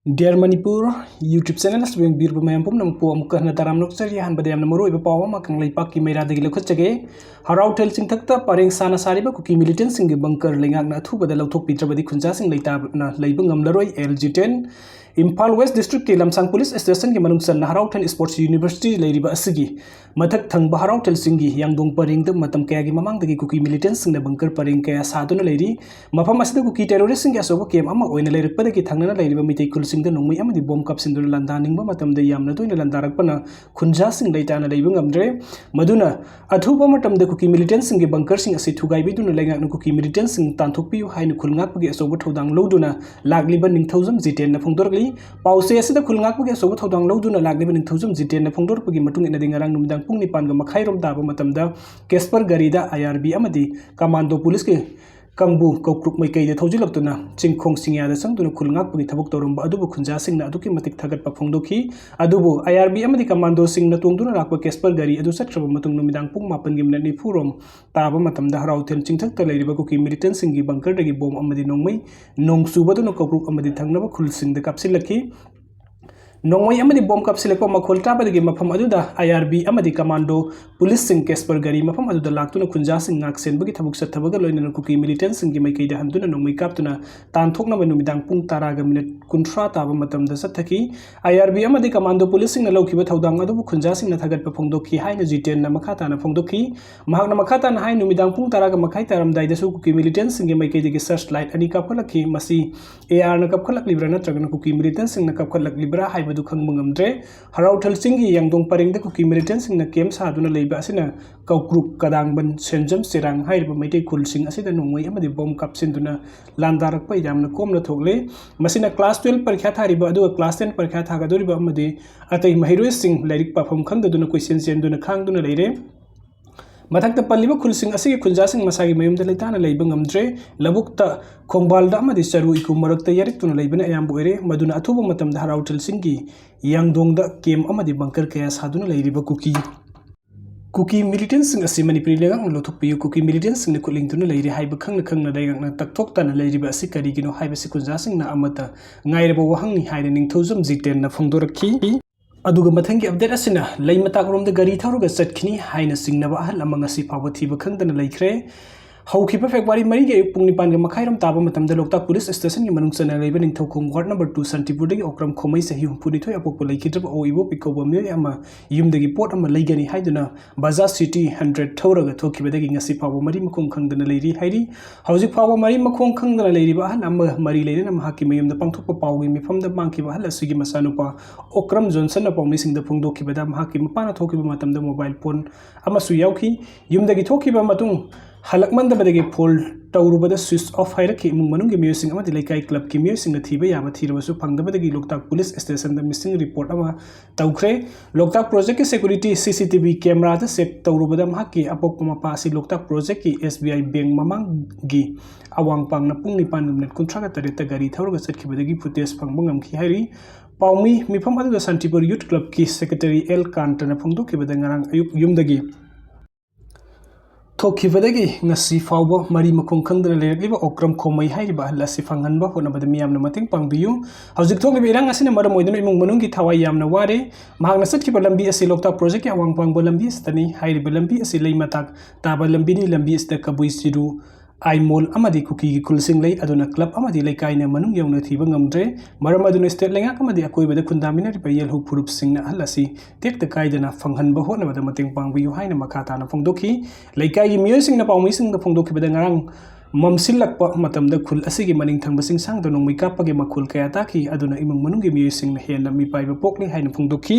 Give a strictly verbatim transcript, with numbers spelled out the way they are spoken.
Dear Manipur YouTube channel ꯑꯁꯤꯕꯨ ꯌꯦꯡꯕꯤꯔꯤꯕ ꯃꯌꯥꯝ ꯄꯨꯝꯅꯃꯛꯄꯨ ꯑꯃꯨꯛꯀ ꯍꯟꯅ ꯇꯔꯥꯝꯅ ꯑꯣꯛꯆꯔꯤ꯫ ꯑꯍꯥꯟꯕꯗ ꯌꯥꯝꯅ ꯃꯔꯨꯑꯣꯏꯕ ꯄꯥꯎ ꯑꯃ ꯀꯪꯂꯩꯄꯥꯛꯀꯤ ꯃꯩꯔꯥꯗꯒꯤ ꯂꯧꯈꯠꯆꯒꯦ꯫ ꯍꯔꯥꯎꯊꯦꯜ ꯆꯤꯡꯊꯛꯇ ꯄꯔꯦꯡ ꯁꯥꯅ ꯁꯥꯔꯤꯕ ꯀꯨꯀꯤ militantꯁꯤꯡꯒꯤ bunker ꯂꯩꯉꯥꯛꯅ ꯑꯊꯨꯕꯗ ꯂꯧꯊꯣꯛꯄꯤꯗ꯭ꯔꯕꯗꯤ ꯈꯨꯟꯖꯥꯁꯤꯡ ꯂꯩꯇꯥꯕꯅ ꯂꯩꯕ ꯉꯝꯂꯔꯣꯏ꯫ ꯑꯦꯜ ꯖꯤꯇꯦꯟ꯫ ꯏꯝꯐꯥꯜ West Districtꯀꯤ ꯂꯝꯁꯥꯡ police stationꯒꯤ ꯃꯅꯨꯡ ꯆꯟꯅ ꯍꯔꯥꯎꯊꯦꯜ Sports University ꯂꯩꯔꯤꯕ ꯑꯁꯤꯒꯤ ꯃꯊꯛ ꯊꯪꯕ ꯍꯔꯥꯎꯊꯦꯜꯁꯤꯡꯒꯤ ꯌꯥꯡꯗꯣꯡ ꯄꯔꯦꯡꯗ ꯃꯇꯝ ꯀꯌꯥꯒꯤ ꯃꯃꯥꯡꯗꯒꯤ ꯀꯨꯀꯤ militantꯁꯤꯡꯅ bunker ꯄꯔꯦꯡ ꯀꯌꯥ ꯁꯥꯗꯨꯅ ꯂꯩꯔꯤ꯫ ꯃꯐꯝ ꯑꯁꯤꯗ ꯀꯨꯀꯤ terroristꯁꯤꯡꯒꯤ ꯑꯆꯧꯕ camp ꯑꯃ ꯑꯣꯏꯅ ꯂꯩꯔꯛꯄꯗꯒꯤ ꯊꯪꯅꯅ ꯂꯩꯔꯤꯕ ꯃꯤꯇꯩ ꯈꯨꯜꯁꯤꯡꯗ ꯅꯣꯡꯃꯩ ꯑꯃꯗꯤ bomb ꯀꯥꯞꯁꯤꯟꯗꯨꯅ ꯂꯥꯟꯗꯥꯅꯤꯡꯕ ꯃꯇꯝꯗ ꯌꯥꯝꯅ ꯇꯣꯏꯅ ꯂꯥꯟꯗꯥꯔꯛꯄꯅ ꯈꯨꯟꯖꯥꯁꯤꯡ ꯂꯩꯇꯥꯅ ꯂꯩꯕ ꯉꯝꯗ꯭ꯔꯦ꯫ ꯃꯗꯨꯅ ꯑꯊꯨꯕ ꯃꯇꯝꯗ ꯀꯨꯀꯤ militantꯁꯤꯡꯒꯤ bunkerꯁꯤꯡ ꯑꯁꯤ ꯊꯨꯒꯥꯏꯕꯤꯗꯨꯅ ꯂꯩꯉꯥꯛꯅ ꯀꯨꯀꯤ militantꯁꯤꯡ ꯇꯥꯟꯊꯣꯛꯄꯤꯌꯨ ꯍꯥꯏꯅ ꯈꯨꯜ ꯉꯥꯛꯄꯒꯤ ꯑꯆꯧꯕ ꯊꯧꯗꯥꯡ ꯂꯧꯗꯨꯅ ꯂꯥꯛꯂꯤꯕ ꯅꯤꯡꯊꯧꯖꯝ ꯖꯤꯇꯦꯟꯅ ꯐꯣꯡꯗꯣꯔꯛꯂꯤ꯫ ꯄꯥꯎꯆꯦ ꯑꯁꯤꯗ ꯈꯨꯜ ꯉꯥꯛꯄꯒꯤ ꯑꯆꯧꯕ ꯊꯧꯗꯥꯡ ꯂꯧꯗꯨꯅ ꯂꯥꯛꯂꯤꯕ ꯅꯤꯡꯊꯧꯖꯝ ꯖꯤꯇꯦꯟꯅ ꯐꯣꯡꯗꯣꯔꯛꯄꯒꯤ ꯃꯇꯨꯡ ꯏꯟꯅꯗꯤ ꯉꯔꯥꯡ ꯅꯨꯃꯤꯗꯥꯡ ꯄꯨꯡ ꯅꯤꯄꯥꯟꯒ ꯃꯈꯥꯏꯔꯣꯝ ꯇꯥꯕ ꯃꯇꯝꯗ ꯀꯦꯁꯄꯔ ꯒꯥꯔꯤꯗ ꯑꯥꯏ ꯑꯥꯔ ꯕꯤ ꯑꯃꯗꯤ commando policeꯀꯤ ꯀꯥꯡꯕꯨ ꯀꯧꯀ꯭ꯔꯨꯛ ꯃꯥꯏꯀꯩꯗ ꯊꯧꯖꯤꯜꯂꯛꯇꯨꯅ ꯆꯤꯡꯈꯣꯡ ꯆꯤꯡꯌꯥꯗ ꯆꯪꯗꯨꯅ ꯈꯨꯜ ꯉꯥꯛꯄꯒꯤ ꯊꯕꯛ ꯇꯧꯔꯝꯕ ꯑꯗꯨꯕꯨ ꯈꯨꯟꯖꯥꯁꯤꯡꯅ ꯑꯗꯨꯛꯀꯤ ꯃꯇꯤꯛ ꯊꯥꯒꯠꯄ ꯐꯣꯡꯗꯣꯛꯈꯤ꯫ ꯑꯗꯨꯕꯨ ꯑꯥꯏ ꯑꯥꯔ ꯕꯤ ꯑꯃꯗꯤ commandoꯁꯤꯡꯅ ꯇꯣꯡꯗꯨꯅ ꯂꯥꯛꯄ ꯀꯦꯁꯄꯔ ꯒꯥꯔꯤ ꯑꯗꯨ ꯆꯠꯈ꯭ꯔꯕ ꯃꯇꯨꯡ ꯅꯨꯃꯤꯗꯥꯡ ꯄꯨꯡ ꯃꯥꯄꯟꯒꯤ minute ꯅꯤꯐꯨ ꯔꯣꯝ ꯇꯥꯕ ꯃꯇꯝꯗ ꯍꯔꯥꯎꯊꯦꯜ ꯆꯤꯡꯊꯛꯇ ꯂꯩꯔꯤꯕ ꯀꯨꯀꯤ militantꯁꯤꯡꯒꯤ bunkerꯗꯒꯤ bomb ꯑꯃꯗꯤ ꯅꯣꯡꯃꯩ ꯅꯣꯡ ꯆꯨꯕꯗꯨꯅ ꯀꯧꯀ꯭ꯔꯨꯛ ꯑꯃꯗꯤ ꯊꯪꯅꯕ ꯈꯨꯜꯁꯤꯡꯗ ꯀꯥꯞꯁꯤꯜꯂꯛꯈꯤ꯫ ꯅꯣꯡꯃꯩ ꯑꯃꯗꯤ bomb ꯀꯥꯞꯁꯤꯜꯂꯛꯄ ꯃꯈꯣꯜ ꯇꯥꯕꯗꯒꯤ ꯃꯐꯝ ꯑꯗꯨꯗ ꯑꯥꯏ ꯑꯥꯔ ꯕꯤ ꯑꯃꯗꯤ commando policeꯁꯤꯡ ꯀꯦꯁꯄꯔ ꯒꯥꯔꯤ ꯃꯐꯝ ꯑꯗꯨꯗ ꯂꯥꯛꯇꯨꯅ ꯈꯨꯟꯖꯥꯁꯤꯡ ꯉꯥꯛ ꯁꯦꯟꯕꯒꯤ ꯊꯕꯛ ꯆꯠꯊꯕꯒ ꯂꯣꯏꯅꯅ ꯀꯨꯀꯤ militantꯁꯤꯡꯒꯤ ꯃꯥꯏꯀꯩꯗ ꯍꯟꯗꯨꯅ ꯅꯣꯡꯃꯩ ꯀꯥꯞꯇꯨꯅ ꯇꯥꯟꯊꯣꯛꯅꯕ ꯅꯨꯃꯤꯗꯥꯡ ꯄꯨꯡ ꯇꯔꯥꯒ minute ꯀꯨꯟꯊ꯭ꯔꯥ ꯇꯥꯕ ꯃꯇꯝꯗ ꯆꯠꯊꯈꯤ꯫ ꯑꯥꯏ ꯑꯥꯔ ꯕꯤ ꯑꯃꯗꯤ commando policeꯁꯤꯡꯅ ꯂꯧꯈꯤꯕ ꯊꯧꯗꯥꯡ ꯑꯗꯨꯕꯨ ꯈꯨꯟꯖꯥꯁꯤꯡꯅ ꯊꯥꯒꯠꯄ ꯐꯣꯡꯗꯣꯛꯈꯤ ꯍꯥꯏꯅ ꯖꯤꯇꯦꯟꯅ ꯃꯈꯥ ꯇꯥꯅ ꯐꯣꯡꯗꯣꯛꯈꯤ꯫ ꯃꯍꯥꯛꯅ ꯃꯈꯥ ꯇꯥꯅ ꯍꯥꯏ, ꯅꯨꯃꯤꯗꯥꯡ ꯄꯨꯡ ꯇꯔꯥꯒ ꯃꯈꯥꯏ ꯇꯥꯔꯝꯗꯥꯏꯗꯁꯨ ꯀꯨꯀꯤ militantꯁꯤꯡꯒꯤ ꯃꯥꯏꯀꯩꯗꯒꯤ search light ꯑꯅꯤ ꯀꯥꯞꯈꯠꯂꯛꯈꯤ꯫ ꯃꯁꯤ ꯑꯦ ꯑꯥꯔꯅ ꯀꯥꯞꯈꯠꯂꯛꯂꯤꯕ꯭ꯔꯥ ꯅꯠꯇ꯭ꯔꯒꯅ ꯀꯨꯀꯤ militantꯁꯤꯡꯅ ꯀꯥꯞꯈꯠꯂꯛꯂꯤꯕ꯭ꯔꯥ ꯍꯥꯏꯕꯗꯨ ꯈꯪꯕ ꯉꯝꯗ꯭ꯔꯦ꯫ ꯍꯔꯥꯎꯊꯦꯜ ꯆꯤꯡꯒꯤ ꯌꯥꯡꯗꯣꯡ ꯄꯔꯦꯡꯗ ꯀꯨꯀꯤ militantꯁꯤꯡꯅ camp ꯁꯥꯗꯨꯅ ꯂꯩꯕ ꯑꯁꯤꯅ ꯀꯧꯀ꯭ꯔꯨꯛ, ꯀꯗꯥꯡꯕꯟ, ꯁꯦꯟꯖꯝ, ꯆꯦꯔꯥꯡ ꯍꯥꯏꯔꯤꯕ ꯃꯩꯇꯩ ꯈꯨꯜꯁꯤꯡ ꯑꯁꯤꯗ ꯅꯣꯡꯃꯩ ꯑꯃꯗꯤ bomb ꯀꯥꯞꯁꯤꯟꯗꯨꯅ ꯂꯥꯟꯗꯥꯔꯛꯄ ꯌꯥꯝꯅ ꯀꯣꯝꯅ ꯊꯣꯛꯂꯦ꯫ ꯃꯁꯤꯅ class twelve ꯄꯔꯤꯈ꯭ꯌꯥ ꯊꯥꯔꯤꯕ ꯑꯗꯨꯒ class ten ꯄꯔꯤꯈ꯭ꯌꯥ ꯊꯥꯒꯗꯧꯔꯤꯕ ꯑꯃꯗꯤ ꯑꯇꯩ ꯃꯍꯩꯔꯣꯏꯁꯤꯡ ꯂꯥꯏꯔꯤꯛ ꯄꯥꯐꯝ ꯈꯪꯗꯗꯨꯅ ꯀꯣꯏꯆꯦꯟ ꯆꯦꯟꯗꯨꯅ ꯈꯥꯡꯗꯨꯅ ꯂꯩꯔꯦ꯫ ꯃꯊꯛꯇ ꯄꯜꯂꯤꯕ ꯈꯨꯜꯁꯤꯡ ꯑꯁꯤꯒꯤ ꯈꯨꯟꯖꯥꯁꯤꯡ ꯃꯁꯥꯒꯤ ꯃꯌꯨꯝꯗ ꯂꯩꯇꯥꯅ ꯂꯩꯕ ꯉꯝꯗ꯭ꯔꯦ꯫ ꯂꯧꯕꯨꯛꯇ, ꯈꯣꯡꯕꯥꯜꯗ ꯑꯃꯗꯤ ꯆꯔꯨ ꯏꯀꯨ ꯃꯔꯛꯇ ꯌꯥꯔꯤꯛꯇꯨꯅ ꯂꯩꯕꯅ ꯑꯌꯥꯝꯕ ꯑꯣꯏꯔꯦ꯫ ꯃꯗꯨꯅ ꯑꯊꯨꯕ ꯃꯇꯝꯗ ꯍꯔꯥꯎꯊꯦꯜ ꯆꯤꯡꯒꯤ ꯌꯥꯡꯗꯣꯡꯗ camp ꯑꯃꯗꯤ bunker ꯀꯌꯥ ꯁꯥꯗꯨꯅ ꯂꯩꯔꯤꯕ ꯀꯨꯀꯤ ꯀꯨꯀꯤ ꯃꯤꯂꯤꯇꯦꯟꯁꯤꯡ ꯑꯁꯤ ꯃꯅꯤꯄꯨꯔꯤ ꯂꯩꯉꯥꯛꯅ ꯂꯧꯊꯣꯛꯄꯤꯌꯨ, ꯀꯨꯀꯤ ꯃꯤꯂꯤꯇꯦꯟꯁꯤꯡꯅ ꯈꯨꯠꯂꯤꯡꯗꯨꯅ ꯂꯩꯔꯦ ꯍꯥꯏꯕ ꯈꯪꯅ ꯈꯪꯅ ꯂꯩꯉꯥꯛꯅ ꯇꯛꯊꯣꯛ ꯇꯥꯅ ꯂꯩꯔꯤꯕ ꯑꯁꯤ ꯀꯔꯤꯒꯤꯅꯣ ꯍꯥꯏꯕꯁꯤ ꯈꯨꯟꯖꯥꯁꯤꯡꯅ ꯑꯃꯠꯇ ꯉꯥꯏꯔꯕ ꯋꯥꯍꯪꯅꯤ ꯍꯥꯏꯅ ꯅꯤꯡꯊꯧꯖꯝ ꯖꯤꯇꯦꯟꯅ ꯐꯣꯡꯗꯣꯔꯛꯈꯤ꯫ ꯑꯗꯨꯒ ꯃꯊꯪꯒꯤ ꯑꯞꯗꯦꯠ ꯑꯁꯤꯅ ꯂꯩ ꯃꯇꯥꯛꯔꯣꯝꯗ ꯒꯥꯔꯤ ꯊꯧꯔꯒ ꯆꯠꯈꯤꯅꯤ ꯍꯥꯏꯅ ꯆꯤꯡꯅꯕ ꯑꯍꯜ ꯑꯃ ꯉꯁꯤ ꯐꯥꯎꯕ ꯊꯤꯕ ꯈꯪꯗꯅ ꯂꯩꯈ꯭ꯔꯦ꯫ ꯍꯧꯈꯤꯕ ꯐꯦꯕ꯭ꯔꯨꯋꯥꯔꯤ ꯃꯔꯤꯒꯤ ꯑꯌꯨꯛ ꯄꯨꯡ ꯅꯤꯄꯥꯟꯒ ꯃꯈꯥꯏꯔꯣꯝ ꯇꯥꯕ ꯃꯇꯝꯗ ꯂꯣꯛꯇꯥꯛ ꯄꯨꯂꯤꯁ ꯁ꯭ꯇꯦꯁꯟꯒꯤ ꯃꯅꯨꯡ ꯆꯟꯅ ꯂꯩꯕ Ningthoukhong ward number two ꯁꯥꯟꯇꯤꯄꯨꯔꯗꯒꯤ Okram ꯈꯣꯃꯩ ꯆꯍꯤ ꯍꯨꯝꯐꯨꯅꯤꯊꯣꯏ ꯑꯄꯣꯛꯄ ꯂꯩꯈꯤꯗ꯭ꯔꯕ ꯑꯣ ꯏꯕꯣꯕꯤ ꯀꯧꯕ ꯃꯤꯑꯣꯏ ꯑꯃ ꯌꯨꯝꯗꯒꯤ ꯄꯣꯠ ꯑꯃ ꯂꯩꯒꯅꯤ ꯍꯥꯏꯗꯨꯅ ꯕꯖꯥꯖ ꯁꯤꯇꯤ ꯍꯟꯗ꯭ꯔꯦꯗ ꯊꯧꯔꯒ ꯊꯣꯛꯈꯤꯕꯗꯒꯤ ꯉꯁꯤ ꯐꯥꯎꯕ ꯃꯔꯤ ꯃꯈꯣꯡ ꯈꯪꯗꯅ ꯂꯩꯔꯤ ꯍꯥꯏꯔꯤ꯫ ꯍꯧꯖꯤꯛ ꯐꯥꯎꯕ ꯃꯔꯤ ꯃꯈꯣꯡ ꯈꯪꯗꯅ ꯂꯩꯔꯤꯕ ꯑꯍꯜ ꯑꯃ ꯃꯔꯤ ꯂꯩꯅꯅ ꯃꯍꯥꯛꯀꯤ ꯃꯌꯨꯝꯗ ꯄꯥꯡꯊꯣꯛꯄ ꯄꯥꯎꯒꯤ ꯃꯤꯐꯝꯗ ꯃꯥꯡꯈꯤꯕ ꯑꯍꯜ ꯑꯁꯤꯒꯤ ꯃꯆꯥꯅꯨꯄꯥ ꯑꯣꯀ꯭ꯔꯝ ꯖꯣꯟꯁꯟꯅ ꯄꯥꯎꯃꯤꯁꯤꯡꯗ ꯐꯣꯡꯗꯣꯛꯈꯤꯕꯗ ꯃꯍꯥꯛꯀꯤ ꯃꯄꯥꯅ ꯊꯣꯛꯈꯤꯕ ꯃꯇꯝꯗ ꯃꯣꯕꯥꯏꯜ ꯐꯣꯟ ꯑꯃꯁꯨ ꯌꯥꯎꯈꯤ꯫ ꯌꯨꯝꯗꯒꯤ ꯊꯣꯛꯈꯤꯕ ꯃꯇꯨꯡ ꯍꯜꯂꯛꯃꯟꯗꯕꯗꯒꯤ ꯐꯣꯟ ꯇꯧꯔꯨꯕꯗ ꯁ꯭ꯋꯤꯆ ꯑꯣꯐ ꯍꯥꯏꯔꯛꯈꯤ꯫ ꯏꯃꯨꯡ ꯃꯅꯨꯡꯒꯤ ꯃꯤꯑꯣꯏꯁꯤꯡ ꯑꯃꯗꯤ ꯂꯩꯀꯥꯏ ꯀ꯭ꯂꯕꯀꯤ ꯃꯤꯑꯣꯏꯁꯤꯡꯅ ꯊꯤꯕ ꯌꯥꯕ ꯊꯤꯔꯕꯁꯨ ꯐꯪꯗꯕꯗꯒꯤ ꯂꯣꯛꯇꯥꯛ ꯄꯨꯂꯤꯁ ꯁ꯭ꯇꯦꯁꯟꯗ ꯃꯤꯁꯤꯡ ꯔꯤꯄꯣꯔꯠ ꯑꯃ ꯇꯧꯈ꯭ꯔꯦ꯫ ꯂꯣꯛꯇꯥꯛ ꯄ꯭ꯔꯣꯖꯦꯛꯀꯤ ꯁꯦꯀ꯭ꯌꯨꯔꯤꯇꯤ ꯁꯤ ꯁꯤ ꯇꯤ ꯚꯤ ꯀꯦꯃꯦꯔꯥꯗ ꯆꯦꯛ ꯇꯧꯔꯨꯕꯗ ꯃꯍꯥꯛꯀꯤ ꯑꯄꯣꯛꯄ ꯃꯄꯥ ꯑꯁꯤ ꯂꯣꯛꯇꯥꯛ ꯄ꯭ꯔꯣꯖꯦꯛꯀꯤ ꯑꯦꯁ ꯕꯤ ꯑꯥꯏ ꯕꯦꯡ ꯃꯃꯥꯡꯒꯤ ꯑꯋꯥꯡ ꯄꯥꯡꯅ ꯄꯨꯡ ꯅꯤꯄꯥꯟꯒ ꯃꯤꯅꯤꯠ ꯀꯨꯟꯊ꯭ꯔꯥꯒ ꯇꯔꯦꯠꯇ ꯒꯥꯔꯤ ꯊꯧꯔꯒ ꯆꯠꯈꯤꯕꯗꯒꯤ ꯐꯨꯇꯦꯖ ꯐꯪꯕ ꯉꯝꯈꯤ ꯍꯥꯏꯔꯤ꯫ ꯄꯥꯎꯃꯤ ꯃꯤꯐꯝ ꯑꯗꯨꯗ ꯁꯥꯟꯇꯤꯄꯨꯔ ꯌꯨꯠ ꯀ꯭ꯂꯕꯀꯤ ꯁꯦꯀ꯭ꯔꯦꯇꯔꯤ ꯑꯦꯜ ꯀꯥꯟꯇꯅ ꯐꯣꯡꯗꯣꯛꯈꯤꯕꯗ ꯉꯔꯥꯡ ꯑꯌꯨꯛ ꯌꯨꯝꯗꯒꯤ ꯊꯣꯛꯈꯤꯕꯗꯒꯤ ꯉꯁꯤ ꯐꯥꯎꯕ ꯃꯔꯤ ꯃꯈꯣꯡ ꯈꯪꯗꯅ ꯂꯩꯔꯛꯂꯤꯕ ꯑꯣꯀ꯭ꯔꯝ ꯈꯣꯃꯩ ꯍꯥꯏꯔꯤꯕ ꯑꯍꯜ ꯑꯁꯤ ꯐꯪꯍꯟꯕ ꯍꯣꯠꯅꯕꯗ ꯃꯤꯌꯥꯝꯅ ꯃꯇꯦꯡ ꯄꯥꯡꯕꯤꯌꯨ꯫ ꯍꯧꯖꯤꯛ ꯊꯣꯛꯂꯤꯕ ꯏꯔꯥꯡ ꯑꯁꯤꯅ ꯃꯔꯝ ꯑꯣꯏꯗꯨꯅ ꯏꯃꯨꯡ ꯃꯅꯨꯡꯒꯤ ꯊꯋꯥꯏ ꯌꯥꯝꯅ ꯋꯥꯔꯦ꯫ ꯃꯍꯥꯛꯅ ꯆꯠꯈꯤꯕ ꯂꯝꯕꯤ ꯑꯁꯤ ꯂꯣꯛꯇꯥꯛ ꯄ꯭ꯔꯣꯖꯦꯛꯀꯤ ꯑꯋꯥꯡ ꯄꯥꯡꯕ ꯂꯝꯕꯤ ꯑꯁꯤꯗꯅꯤ꯫ ꯍꯥꯏꯔꯤꯕ ꯂꯝꯕꯤ ꯑꯁꯤ ꯂꯩ ꯃꯇꯥꯛ ꯇꯥꯕ ꯂꯝꯕꯤꯅꯤ꯫ ꯂꯝꯕꯤ ꯑꯁꯤꯗ ꯀꯕꯨꯏ ꯆꯤꯔꯨ, ꯑꯥꯏꯃꯣꯜ ꯑꯃꯗꯤ ꯀꯨꯀꯤꯒꯤ ꯈꯨꯜꯁꯤꯡ ꯂꯩ, ꯑꯗꯨꯅ ꯀ꯭ꯂꯕ ꯑꯃꯗꯤ ꯂꯩꯀꯥꯏꯅ ꯃꯅꯨꯡ ꯌꯧꯅ ꯊꯤꯕ ꯉꯝꯗ꯭ꯔꯦ꯫ ꯃꯔꯝ ꯑꯗꯨꯅ ꯁ꯭ꯇꯦꯠ ꯂꯩꯉꯥꯛ ꯑꯃꯗꯤ ꯑꯀꯣꯏꯕꯗ ꯈꯨꯟꯗꯥꯃꯤꯟꯅꯔꯤꯕ ꯌꯦꯜꯍꯧ ꯐꯨꯔꯨꯞꯁꯤꯡꯅ ꯑꯍꯜ ꯑꯁꯤ ꯇꯦꯛꯇ ꯀꯥꯏꯗꯅ ꯐꯪꯍꯟꯕ ꯍꯣꯠꯅꯕꯗ ꯃꯇꯦꯡ ꯄꯥꯡꯕꯤꯌꯨ ꯍꯥꯏꯅ ꯃꯈꯥ ꯇꯥꯅ ꯐꯣꯡꯗꯣꯛꯈꯤ꯫ ꯂꯩꯀꯥꯏꯒꯤ ꯃꯤꯑꯣꯏꯁꯤꯡꯅ ꯄꯥꯎꯃꯤꯁꯤꯡꯗ ꯐꯣꯡꯗꯣꯛꯈꯤꯕꯗ ꯉꯔꯥꯡ ꯃꯝꯁꯤꯜꯂꯛꯄ ꯃꯇꯝꯗ ꯈꯨꯜ ꯑꯁꯤꯒꯤ ꯃꯅꯤꯡ ꯊꯪꯕ ꯆꯤꯡꯁꯥꯡꯗ ꯅꯣꯡꯃꯩ ꯀꯥꯞꯄꯒꯤ ꯃꯈꯣꯜ ꯀꯌꯥ ꯇꯥꯈꯤ, ꯑꯗꯨꯅ ꯏꯃꯨꯡ ꯃꯅꯨꯡꯒꯤ ꯃꯤꯑꯣꯏꯁꯤꯡꯅ ꯍꯦꯟꯅ ꯃꯤꯄꯥꯏꯕ ꯄꯣꯛꯂꯦ ꯍꯥꯏꯅ ꯐꯣꯡꯗꯣꯛꯈꯤ꯫